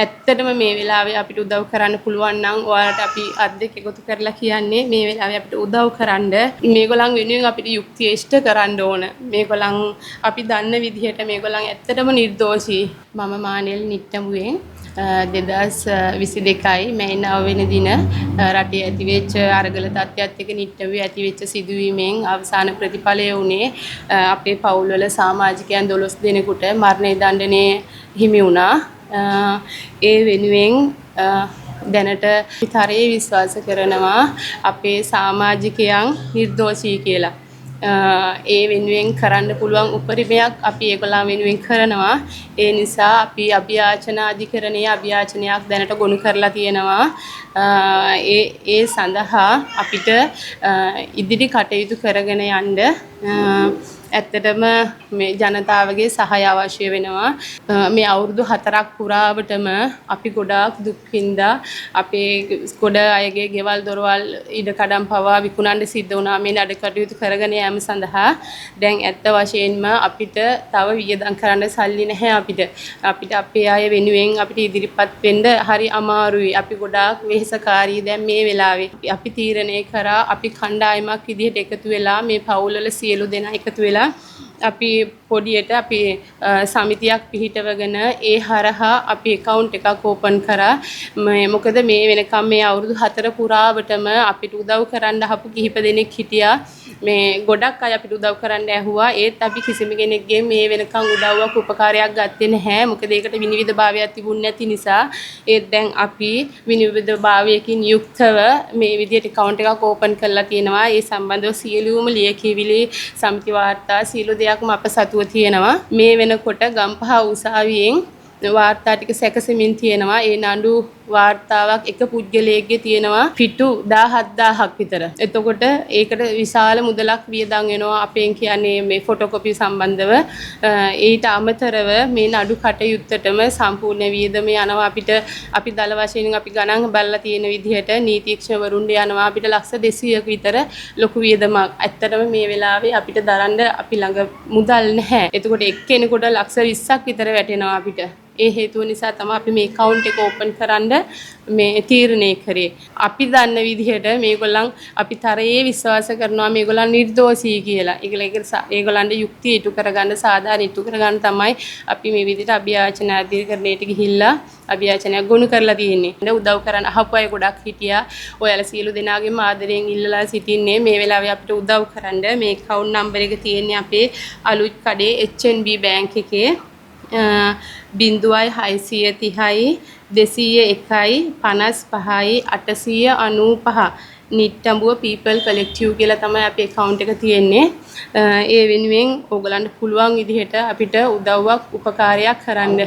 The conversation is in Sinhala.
ඇත්තටම මේ වෙලාවේ අපිට උදව් කරන්න පුළුවන් නම් ඔයාලට අපි අත් දෙක එකතු කරලා කියන්නේ මේ වෙලාවේ අපිට උදව් කරන්න. මේගොල්ලන් වෙනුවෙන් අපිට යුක්තිය ඉෂ්ට කරන්න ඕන. මේගොල්ලන් අපි දන්න විදිහට මේගොල්ලන් ඇත්තටම නිර්දෝෂී. මම මානෙල් නිට්ටඹුවෙන් 2022යි මැයි 9 වෙනි දින රටේ ඇතිවෙච්ච අරගල තත්ත්වයක් එක්ක නිට්ටඹුවේ ඇතිවෙච්ච සිදුවීමෙන් අවසාන ප්‍රතිඵලය වුණේ අපේ පවුල්වල සමාජිකයන් 12 දෙනෙකුට මරණය දණ්ඩනය හිමි වුණා. ඒ වෙනුවෙන් දැනට තරයේ විශ්වාස කරනවා අපේ සමාජිකයන් නිර්දෝෂී කියලා. ඒ වෙනුවෙන් කරන්න පුළුවන් උපරිමයක් අපි ඒගොල්ලන් වෙනුවෙන් කරනවා. ඒ නිසා අපි අභියාචන අධිකරණයේ අභියාචනයක් දැනට ගොනු කරලා තියෙනවා. ඒ ඒ සඳහා අපිට ඉදිරි කටයුතු කරගෙන යන්න ඇත්තටම මේ ජනතාවගේ සහාය අවශ්‍ය වෙනවා. මේ අවුරුදු 4ක් පුරාවටම අපි ගොඩාක් දුක් විඳා. අපේ ගොඩ අයගේ ගෙවල් දොරවල් ඉඩකඩම් පවා විකුණන්න සිද්ධ වුණා මේ නඩ කටයුතු කරගෙන යාම සඳහා. දැන් ඇත්ත වශයෙන්ම අපිට තව වියදම් කරන්න සල්ලි නැහැ අපිට. අපිට අපේ අය වෙනුවෙන් අපිට ඉදිරිපත් වෙන්න හරි අමාරුයි. අපි ගොඩාක් වෙහෙසකාරී දැන් මේ වෙලාවේ. අපි තීරණය කරා අපි කණ්ඩායමක් විදිහට එකතු වෙලා, මේ පවුල්වල සියලු දෙනා එකතු වෙලා, අපි පොඩියට අපි සමිතියක් පිහිටවගෙන ඒ හරහා අපි ඇකවුන්ට් එකක් ඕපන් කරා. මේ මොකද මේ වෙනකම් මේ අවුරුදු 4 පුරාවටම අපිට උදව් කරන්න අහපු කිහිප දෙනෙක් හිටියා. මේ ගොඩක් අය අපිට උදව් කරන්න ඇහුවා. ඒත් අපි කිසිම කෙනෙක්ගෙන් මේ වෙනකම් උදව්වක් උපකාරයක් ගත්තේ නැහැ. මොකද ඒකට විනිවිදභාවයක් තිබුණ නැති නිසා. ඒත් දැන් අපි විනිවිදභාවයකින් යුක්තව මේ විදිහට ඇකවුන්ට් එකක් ඕපන් කරලා තියෙනවා. ඒ සම්බන්ධව සියලුම ලියකියවිලි, සමිති වාර්තා සියලු දෙයක්ම අප සතුව තියෙනවා. මේ වෙනකොට ගම්පහ උසාවියෙන් වාර්තා ටික සැකසෙමින් තියෙනවා. ඒ නඩු වාර්තාවක් එක පුද්ගලයෙක්ගේ තියෙනවා පිටු 17,000ක් විතර. එතකොට ඒකට විශාල මුදලක් වියදම් වෙනවා අපෙන්, කියන්නේ මේ ෆොටෝකොපි සම්බන්ධව. ඊට අමතරව මේ නඩු කටයුත්තටම සම්පූර්ණ වියදම යනවා අපිට. අපි දළ වශයෙන් අපි ගණන් බලලා තියෙන විදිහට නීතිඥවරුන්ට යනවා අපිට ලක්ෂ 200ක විතර ලොකු වියදමක්. ඇත්තටම මේ වෙලාවේ අපිට දරන්න අපි ළඟ මුදල් නැහැ. එතකොට එක්කෙනෙකුට ලක්ෂ 20ක් විතර වැටෙනවා අපිට. ඒ හේතුව නිසා තමයි අපි මේ ඇකවුන්ට් එක ඕපන් කරන්න මේ තීරණය කරේ. අපි දන්න විදිහට මේගොල්ලන්, අපි තරයේ විශ්වාස කරනවා මේගොල්ලන් නිර්දෝෂී කියලා. ඒගොල්ලන්ට යුක්තිය ඉටු කරගන්න, සාධාරණ ඉටු කරගන්න තමයි අපි මේ විදිහට අභියාචන අධිකරණයට ගිහිල්ලා අභියාචනයක් ගොනු කරලා තියෙන්නේ. උදව් කරන්න අහපු අය ගොඩක් හිටියා. ඔයාලා සියලු දෙනාගේම ආදරයෙන් ඉල්ලලා සිටින්නේ මේ වෙලාවේ අපිට උදව් කරන්න. මේ ඇකවුන්ට් නම්බර් එක තියෙන්නේ අපේ අලුත් කඩේ HNB bank එකේ 0 630යි 201යි 55යි 895, නිට්ටඹුව පීපල් කලෙක්ටිව් කියලා තමයි අපේ ඇකවුන්ට් එක තියෙන්නේ. ඒ වෙනුවෙන් ඕගලන්ට පුළුවන් විදිහට අපිට උදව්වක් උපකාරයක් කරන්න.